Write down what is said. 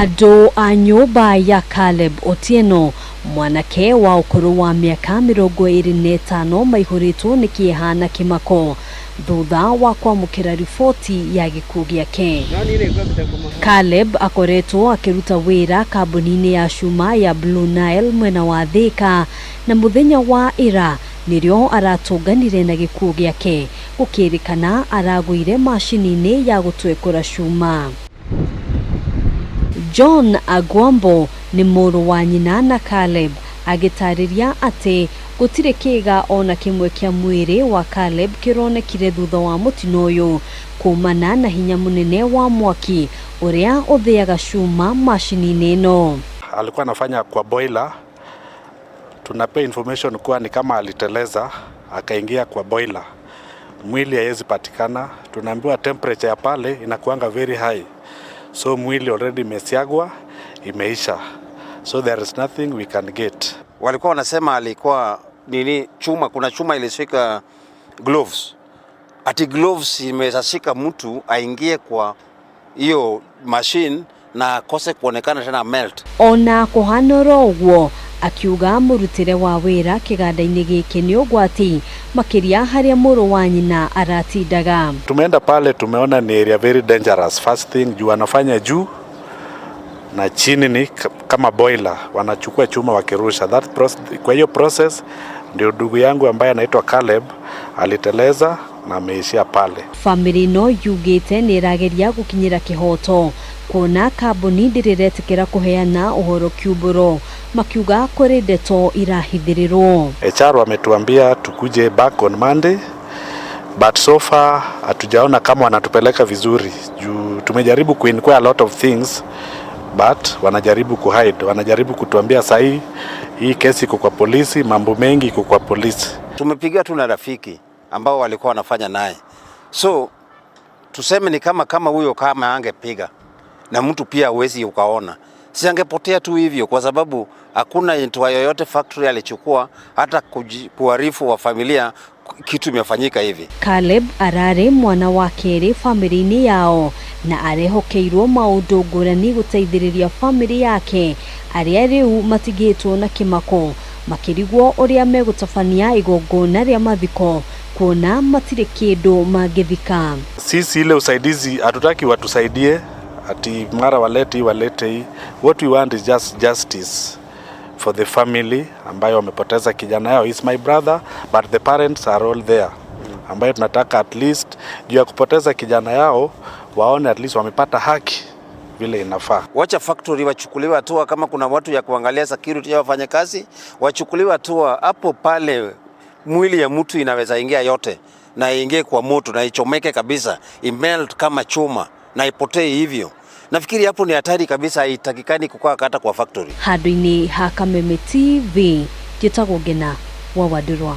Andũ a nyũmba ya Caleb Otieno, mwanake wa ũkũrũ wa mĩaka 25, maihũrĩtwo nĩ kĩeha na kĩmako thutha wa kwamũkĩra riboti ya gĩkuũ gĩake. Caleb akoretwo akĩruta wĩra kambuni-inĩ ya cuma ya Blue Nile mwena wa Thika, na mũthenya wa ira nĩrĩo aratũnganire na gĩkuũ gĩake, gũkĩrĩkana aragũire macini-inĩ ya gũtwekũra cuma. John Agwambo nĩ mũrũ wa nyina na Caleb, agĩtarĩria atĩ gũtirĩ kĩga ona kĩmwe kĩa mwĩrĩ wa Caleb kĩronekire thutha wa mũtino ũyũ, kumana na hinya mũnene wa mwaki ũrĩa ũthĩaga cuma macini-inĩ ĩno. Alikuwa anafanya kwa boiler. Tunapewa information kuwa ni kama aliteleza akaingia kwa boiler, mwili haiwezi patikana. Tunaambiwa temperature ya pale inakuanga very high, so mwili already imesiagwa, imeisha, so there is nothing we can get. Walikuwa wanasema alikuwa nini chuma, kuna chuma ilishika gloves, ati gloves imeshika mtu aingie kwa hiyo machine na akose kuonekana tena, melt. Ona kũhana oro ũguo, akiuga mũrutĩre wa wĩra kĩganda-inĩ gĩkĩ nĩ ũgwati, makĩria harĩa mũrũ wa nyina aratindaga. Tumeenda pale, tumeona ni area very dangerous. First thing, juu wanafanya juu na chini ni kama boiler, wanachukua chuma wakirusha. That process, kwa hiyo process ndio ndugu yangu ambaye anaitwa Caleb aliteleza na ameishia pale. Bamĩrĩ ĩno yugĩte nĩ ĩrageria gũkinyĩra kĩhoto, kuona kambuni ndĩrĩ kũheana ũhoro kiumbũro, makiuga kũrĩ ndeto irahithĩrĩrwo. HR wametuambia tukuje back on Monday, but so far hatujaona kama wanatupeleka vizuri, juu tumejaribu kuinquire a lot of things, but wanajaribu kuhide, wanajaribu kutuambia sahii hii kesi iko kwa polisi, mambo mengi iko kwa polisi. Tumepigia tu na rafiki ambao walikuwa wanafanya naye, so tuseme ni kama huyo kama angepiga na mtu pia huwezi ukaona, si angepotea tu hivyo, kwa sababu hakuna hatua yoyote factory alichukua hata kuarifu wa familia kitu imefanyika hivi. Caleb ararĩ mwana wa kerĩ bamĩrĩ-inĩ yao na arehokeirwo maũndũ ngũrani gũteithĩrĩria bamĩrĩ yake, arĩa rĩu matigĩtwo na kĩmako makĩrigwo ũrĩa megũtabania igongona rĩa mathiko, kuona matirĩ kĩndũ mangĩthika. Sisi ile usaidizi hatutaki watusaidie ati mara walete hii, walete hii. What we want is just justice for the family ambayo wamepoteza kijana yao. Is my brother, but the parents are all there, ambayo tunataka at least juu ya kupoteza kijana yao waone at least wamepata haki vile inafaa. Wacha factory wachukuliwe hatua, kama kuna watu ya kuangalia security ya wafanyakazi wachukuliwe hatua hapo pale. Mwili ya mtu inaweza ingia yote na iingie kwa moto na ichomeke kabisa, imelt kama chuma na ipotee hivyo. Nafikiri hapo ni hatari kabisa, haitakikani kukaa hata kwa factory. Handũ-inĩ ha Kameme TV, njĩtagwo Ngena wa Wandũrwa.